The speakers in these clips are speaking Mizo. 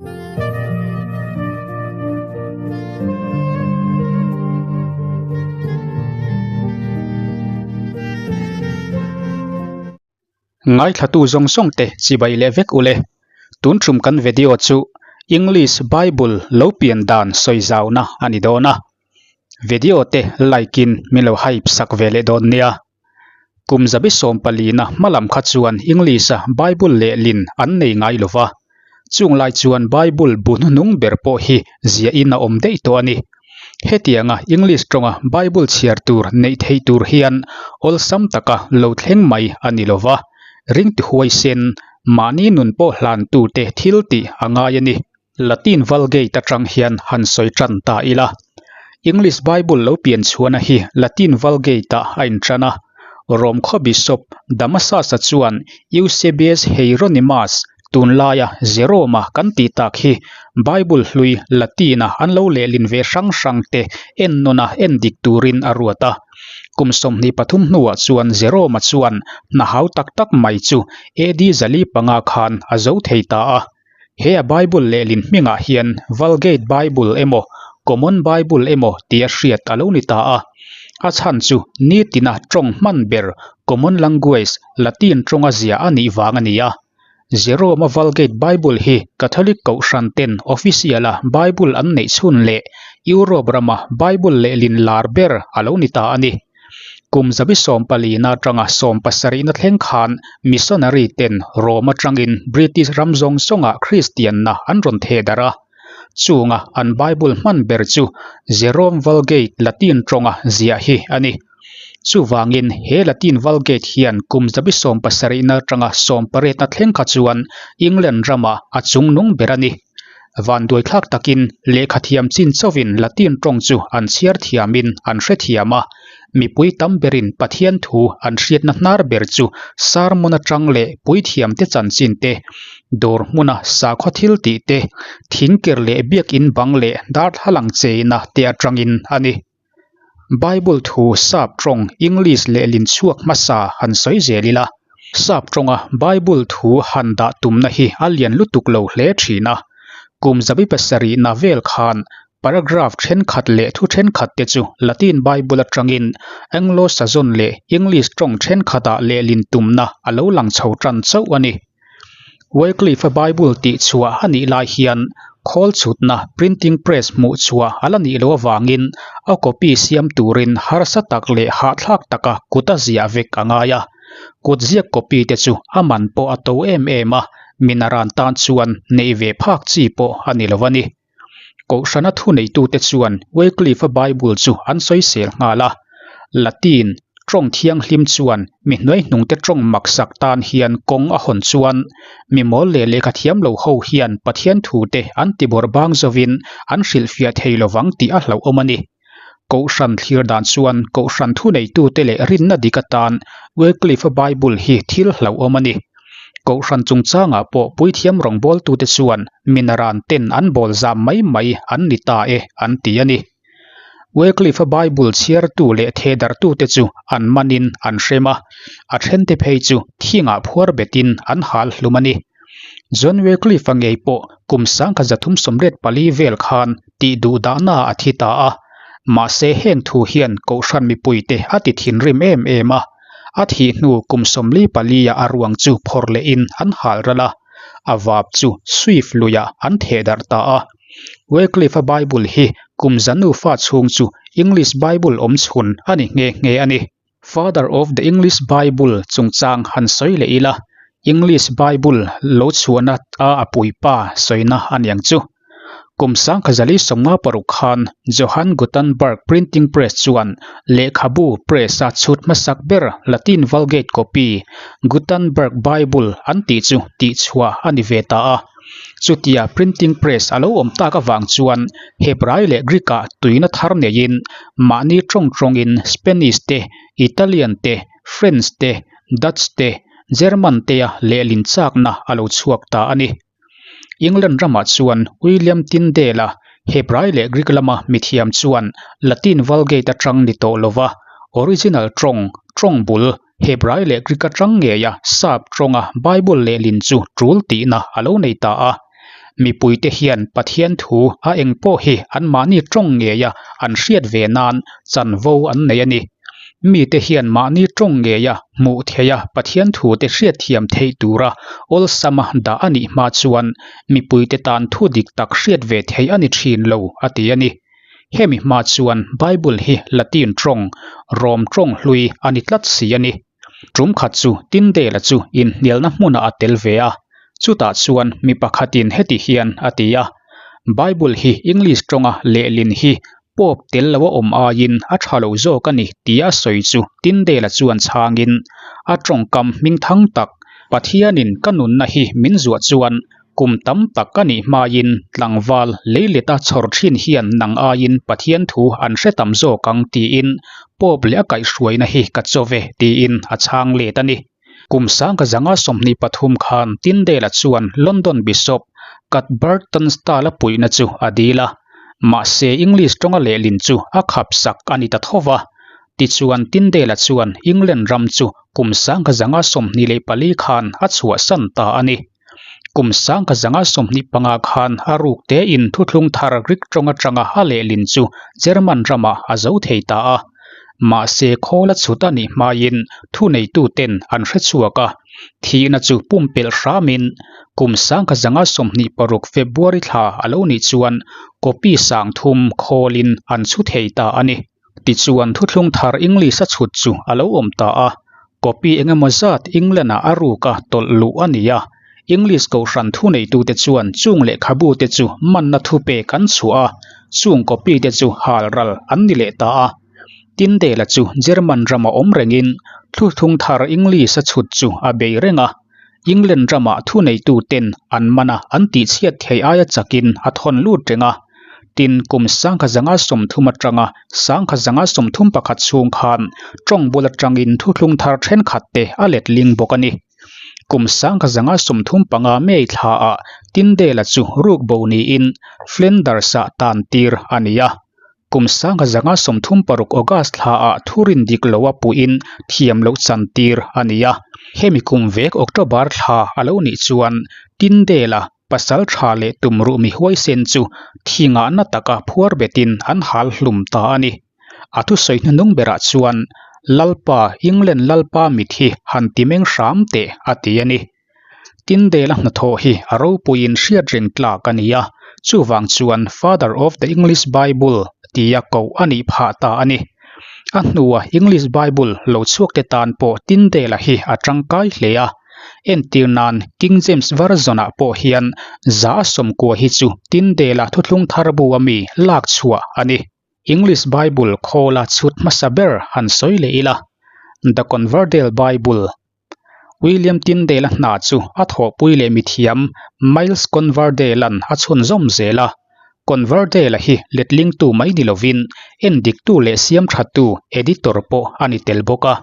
Ngaithlatu zawng zawng te chibai leh vek ule. Tun tum kan video chu English Bible lo pian dan sawi zauna a ni dawn a. Video te like in min lo hype sak ve leh dawn nia. Kum zabi sawm palina hma lam kha chuan English-a Bible lehlin an nei ngai lo va, chung lai chuan Bible bu hnuhnung ber pawh hi ziahin a awm daih tawh a ni. Hetianga English tawnga Bible chhiar tur neih theih tur hian awlsam taka lo thleng mai a ni lo va, ringti huaisen, mahni nun pawh hlantute thil tih a ngai a ni. Latin Vulgate atang hian han sawi tan ta ila. English Bible lo pian chhuahna hi Latin Vulgate-ah a intan a. Rome khaw Bishop Damasus-a chuan Eusebius Hieronymus, tunlaia Jerome-a kan tih tak hi Bible hlui Latin-a an lo lehlin ve hrang hrang te ennawna endik turin a ruat a. Kum 23 hnuah chuan Jerome-a chuan hna hau tak tak mai chu AD 405 khan a zo thei ta a. He a Bible lehlin hmingah hian Vulgate Bible emaw Common Bible emaw tia hriat a lo ni ta a. A chhan chu nitina tawng hman ber Common Language, Latin tawnga zia a nih vang a ni a. Jerome-a Vulgate Bible hi Catholic Kohhran ten official-a Bible an neih chhun leh Europe rama Bible lehlin lar ber a lo ni ta a ni. Kum zabi sawm palina atanga sawm pasarihna thleng khan missionary ten Rome atangin British ram zawng zawngah Kristianna an rawn theh darh a. Chunga an Bible hman ber chu Jerome Vulgate Latin tawnga ziah hi a ni. Chuvangin he Latin Vulgate hian kum zabi sawm pasarihna atanga sawm pariatna thleng kha chuan England ramah a chungnung ber a ni. Vanduaithlak takin lehkha thiam chin chauhin Latin tawng chu an chhiar thiamin an hre thiam a, mipui tam berin Pathian thu an hriatna hnar ber chu sermon atang leh puithiamte chanchin te, dawr hmuna sakhaw thil tih te, thingker leh biakin bang leh darthlalang cheina te atangin a ni. Bible thu sap tawng English lehlin chhuak hmasa han sawi zel ila, sap tawnga Bible thu han dah tumna hi a lian lutuk lo hle thin a. Kum zabi pasarihna vel khan paragraph thenkhat leh thu thenkhat te chu Latin Bible atangin Anglo-Saxon leh English tawng thenkhatah lehlin tumna a lo lang chho tan chauh a ni. Wycliffe-a Bible tih chhuah a nih lai hian khawl chhutna printing press hmuh chhuah a la nih loh avangin a copy siam turin harsa tak leh hahthlak taka kut a ziah vek a ngai a. Kut ziak copy te chu a man pawh a to em em a, minaran tan chuan neih ve phak chi pawh a ni lo a ni. Kohhrana thuneitute chuan Wycliffe-a Bible chu an sawisel nghal a. Latin tawng thianghlim chuan mi hnuaihnungte tawng maksak tan hian kawng a hawn chuan mi mawl leh lehkha thiam lo ho hian Pathian thute an ti bawrh bang zovin an hrilhfiah thei lovang tih a hlauhawm a ni. Kohhran thlir dan chuan Kohhran thuneitute leh rinna dik atan Wycliffe-a Bible hi thil hlauhawm a ni. Kohhran chungchangah pawh puithiam rawngbawltute chuan minaran ten an bawl zam mai mai an ni ta e an ti a ni. Wycliffe-a Bible chhiartu leh thehdarhtute chu an manin an hrem a, a thente phei chu thingah phuar betin an hal hlum a ni. John Wycliffe-a ngei pawh kum sangkhat zathum sawmriat pali vel khan tih duh dahna a thi ta a, mahse heng thu hian Kohhran mipuite a ti thinrim em em a, a thih hnu kum sawmli palia a ruang chu phawrh lehin an hal ral a, a vap chu Swift luiah an theh darh ta a. Wycliffe-a Bible hi kum za nufa chhung chu English Bible awm chhun a ni nghe nghe a ni. Father of the English Bible chungchang han sawi leh ila, English Bible lo chhuahna a a puipa sawina a niang chu. Kum sangkhazali sawmnga paruk khan Johann Gutenberg Printing Press chuan lehkhabu press a chhut hmasak ber Latin Vulgate copy, Gutenberg Bible an tih chu tihchhuah a ni ve ta a. Chutia printing press a lo awm tak avang chuan Hebrai leh Greek-ah tuina thar neiin mahni tawng tawngin Spanish te, Italian te, French te, Dutch te, German tea lehlin chakna a lo chhuak ta a ni. England ramah chuan William Tyndale-a Hebrai leh Greek lama mithiam chuan Latin Vulgate atang ni tawh lova original tawng, tawng bul, Hebrai leh Greek atang ngeia sap tawnga Bible lehlin chu tul tihna a lo nei ta a. Mipuite hian Pathian thu a eng pawh hi anmahni tawng ngeia an hriat ve nan chanvo an nei a ni. Mite hian mahni tawng ngeia hmuh theiha Pathian thute hriatthiam theih tura awlsama dah a nih hma chuan mipuite tan thu dik tak hriat ve theih a ni thin lo, a ti a ni. Hemi hma chuan Bible hi Latin tawng, Rom tawng hlui a ni tlat si a ni. Tum khat chu Tyndale-a chu inhnialna hmunah a tel ve a, chutah chuan mi pakhatin heti hian a ti a, Bible hi English tawnga lehlin hi Pope tel lo a awm aiin a tha lo zawk a ni tia a sawi chu Tyndale-a chuan chhangin, A tawngkam hmingthang tak, Pathianin ka nunna hi min zuah chuan Kum tam tak a nih hmain tlangval leileta chhawr thin hian nang aiin Pathian thu an hre tam zawk ang tiin Pope leh a kaihhruaina hi ka chaw ve tiin a chhang let a ni. Kum sangka zanga 23 khan Tyndale-a chuan London Bishop Cuthbert Tunstall-a puihna chu a dil a, mahse English tawnga lehlin chu a khap sak a ni ta tho va. Tichuan Tyndale-a chuan England ram chu kum sangka zanga 24 khan a chhuahsan ta a ni. Kum sangka zanga 25 khan a ruk tein thuthlung thar Greek tawng atanga a lehlin chu German ramah a zo thei ta a. Mahse khawl a chhut a nih hmain thuneituten an hre chhuak a, thihna chu pumpelh hramin kum sangka zanga 26 February thla a lo nih chuan copy 3000 khawlin an chhu thei ta a ni. Tichuan thuthlung thar English a chhut chu a lo awm ta a, copy eng emaw zat England-ah a ruka tawlh luh a ni a. English kohhran thuneitute chuan chung lehkhabu te chu manna thupek an chhuah a, chung copy te chu hal ral an ni leh ta a. Tyndale-a chu German rama awm rengin thuthlung thar English a chhut chu a bei reng a. England ramah thuneituten an man a, an tihchhiat theih aia chakin a thawn lut reng a. Tin, kum 1930 atanga 1931 chhung khan tawng bul atangin thuthlung thar thenkhat te a letling bawk a ni. Kum 1935 May thlaah Tyndale-a chu rukbo niin Flanders-ah tan tir a ni a. Kum 1936 August thlaah thurin dik loa puhin thiam loh chan tir a ni a. Hemi kum vek October thla a lo nih chuan Tyndale-a pasal tha leh tumruh mi huaisen chu thi ngahna taka phuar betin an hal hlum ta a ni. A thusawi hnuhnung berah chuan, Lalpa, England Lalpa mit hi han ti meng hram teh, a ti a ni. Tyndale-a hnathawh hi a ropuiin hriat reng tlak a ni a, chuvang chuan Father of the English Bible tia koh a nih phah ta a ni. A hnua English Bible lo chhuakte tan pawh Tyndale-a hi a tangkai hle a. Entir nan King James Version-ah pawh hian 190 hi chu Tyndale-a thuthlung thar bu a mi lak chhuah a ni. English Bible khawla chhut hmasa ber han sawi leh ila, The Converdale Bible William Tyndale-a hna chu a thawhpui leh mithiam Miles Converdale-a'n a chhunzawm zel a. Converdale-a hi letlingtu mai ni lovin endiktu leh siamthatu, editor, pawh a ni tel bawk a.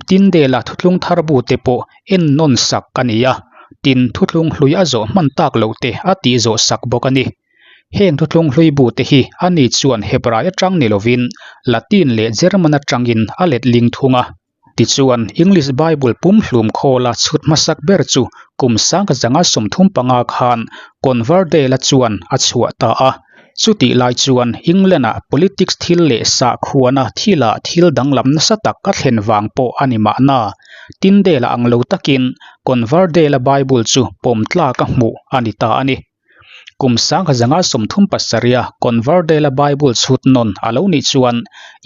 Tyndale-a thuthlung thar bute pawh ennawn sak a ni a, tin thuthlung hlui a zawh hman tak loh te a tihzawh sak bawk a ni. Heng thuthlung hlui bute hi ani chuan Hebrai atang ni lovin Latin leh German atangin a letling thung a. Tichuan, English Bible pumhlum khawla chhut hmasak ber chu kum 1935 khan Converdale-a chuan a chhuah ta a. Chutih lai chuan England-ah politics thil leh sahkhuana thilah thil danglam nasa tak a thlen vang pawh a ni mahna. Tyndale-a ang lo takin Converdale-a Bible chu pawm tlak a hmuh a ni ta a ni. Kum 1937-a Converdale-a Bible chhut nawn a lo nih chuan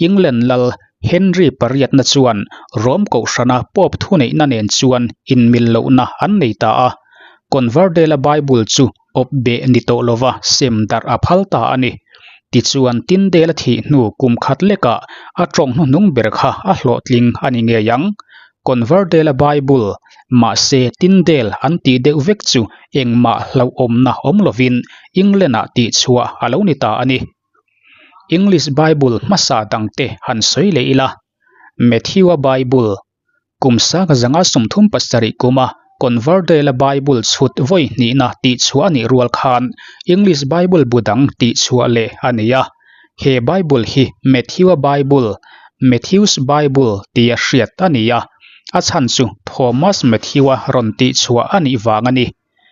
England lal Henry pariatna chuan Rome kohhrana Pope thuneihna nen chuan inmil lohna an nei ta a. Converdale-a Bible chu awp beh ni tawh lova sem darh a phal ta a ni. Tichuan Tyndale-a thih hnu kum khat lekah a tawng hnuhnung ber kha a hlawhtling a ni ngei ang. Converdale-a Bible, mahse Tyndale an tih deuh vek chu engmah hlauhawmna awm lovin England-ah tihchhuah a lo ni ta a ni. English Bible hmasa dangte han sawi leh ila, Matthew-a Bible, kum 1937 kuma Converdale-a Bible chhut vawi hnihna tihchhuah a nih rual khan English Bible bu dang tihchhuah leh a ni a. He Bible hi Matthew-a Bible, Matthew's Bible, tia hriat a ni a, a chhan chu Thomas Matthew-a rawn tihchhuah a nih vang a ni.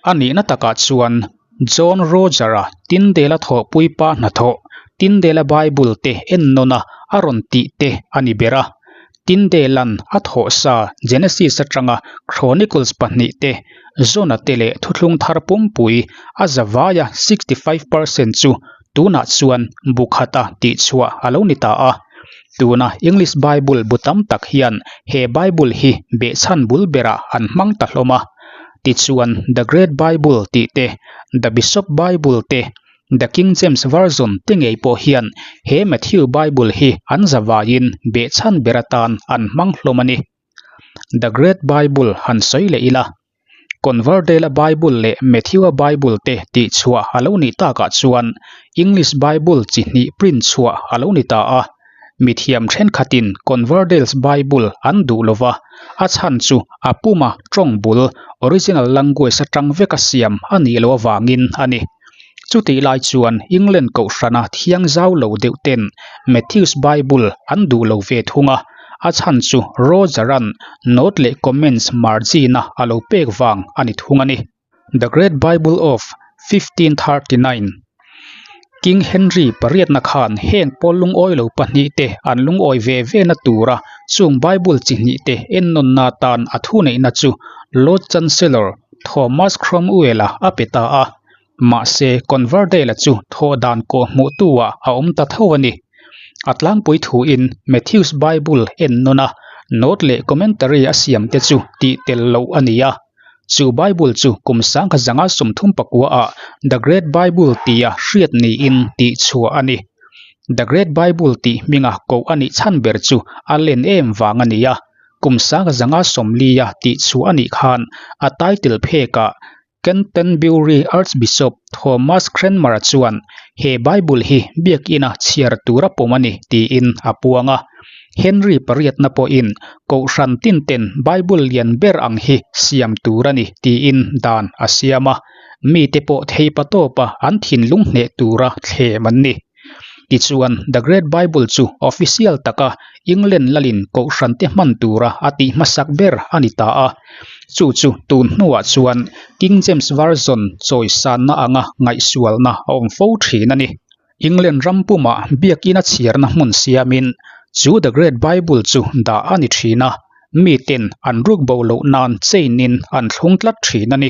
A nihna takah chuan John Roger-a Tyndale-a thawhpuipa hnathawh Tyndale-a Bible te ennawna a rawn tih te a ni ber a. Tyndale-a'n a thawhsa Genesis atanga Chronicles pahnihte, Jonah te leh Thuthlung Thar pumpui a zavaia 65 percent chu tunah chuan bu khata tihchhuah a lo ni ta a. Tuna English Bible bu tam tak hian he Bible hi behchhan bul berah an hmang ta hlawm a. Tichuan The Great Bible tih te, The Bishop Bible te, The King James Version te ngei pawh hian he Matthew Bible hi an zavaiin behchhan ber atan an hmang hlawm a ni. The Great Bible han sawi leh ila, Converdale-a Bible leh Matthew-a Bible te tihchhuah a lo nih takah chuan English Bible chi hnih print chhuah a lo ni ta a. Mithiam thenkhatin Converdale's Bible an duh lo va, a chhan chu a puma tawng bul, original language, atang veka siam a nih loh avangin a ni. Chutih lai chuan England kohhrana thiang zau lo deuh ten Matthew's Bible an duh lo ve thung a, a chhan chu Roger-a'n note leh comments margin-a a lo pek vang a ni thung a ni. The Great Bible of 1539 King Henry pariatna khan heng pawl lungawi lo pahnihte an lungawi ve ve na tura chung Bible chi hnihte ennawnna atan a thuneihna chu Lord Chancellor Thomas Cromwell-a a pe ta a. Mahse, Converdale-a chu thawh dan kawh hmuhtu-ah a awm ta tho a ni. A tlangpui thuin Matthews Bible ennawn a, note leh commentary a siamte chu tih tel loh a ni a. Chu Bible chu kum sangkhat zanga 34 ah The Great Bible tia hriat niin tih chhuah a ni. The Great Bible tih hminga koh a nih chhan ber chu a len em vang a ni a. Kum sangkhat zanga 40 a tih chhuah a nih khan a title phekah Canterbury Archbishop Thomas Cranmer-a chuan he Bible hi biakina chhiar tura pawm a ni tiin a puang a. Henry pariatna pawhin Kohhran tinten Bible lian ber ang hi siam tur a ni tiin dan a siam a, mite pawh theipatawpa an thinlung hneh tura thlem an ni. Tichuan, The Great Bible chu official taka England lalin kohhrante hman tura a tih hmasak ber a ni ta a. Chu chu tun hnuah chuan King James Version chawisanna anga ngaihsualna a awm fo thin a ni. England ram pumah biakina chhiarna hmun siamin chu The Great Bible chu dah a ni thin a, miten an rukbo loh nan chain-in an thlung tlat thin a ni.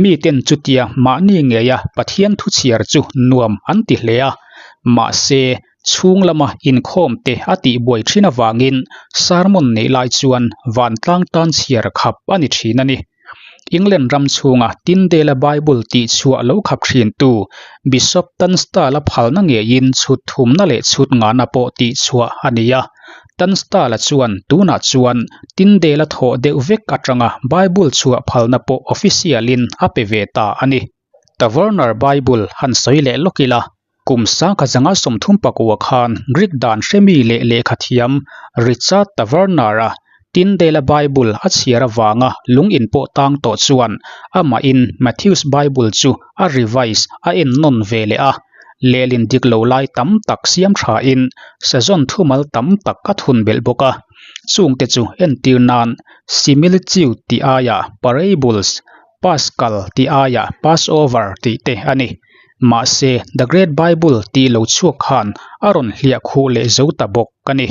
Miten chutia mahni ngeia Pathian thu chhiar chu nuam an ti hle a, mahse, chhung lama inkhawmte a tihbuai thin avangin sermon neih lai chuan vantlang tan chhiar khap a ni thin a ni. England ram chhunga Tyndale-a Bible tihchhuah lo khap thintu Bishop Tunstall-a phalna ngeiin chhut thumna leh chhut ngana pawh tihchhuah a ni a. Tunstall-a chuan tunah chuan Tyndale-a thawh deuh vek atanga Bible chhuah phalna pawh official-in a pe ve ta a ni. Taverner Bible han sawi leh lawk ila, kum 1939 khan Greek dan hremi leh lehkhathiam Richard Taverner-a Tyndale-a Bible a chhiar avanga lung inpawh tang tawh chuan amahin Matthew's Bible chu a revise a ennawn ve leh a. Lehlin dik lo lai tam tak siam thain season thumal tam tak a thun belh bawk a. Chungte chu entir nan similitude tih aiah parables, Paschal tih aiah Passover tih te a ni. Mahse, The Great Bible tih lo chhuak khan a rawn hliah khuh leh zo ta bawk a ni.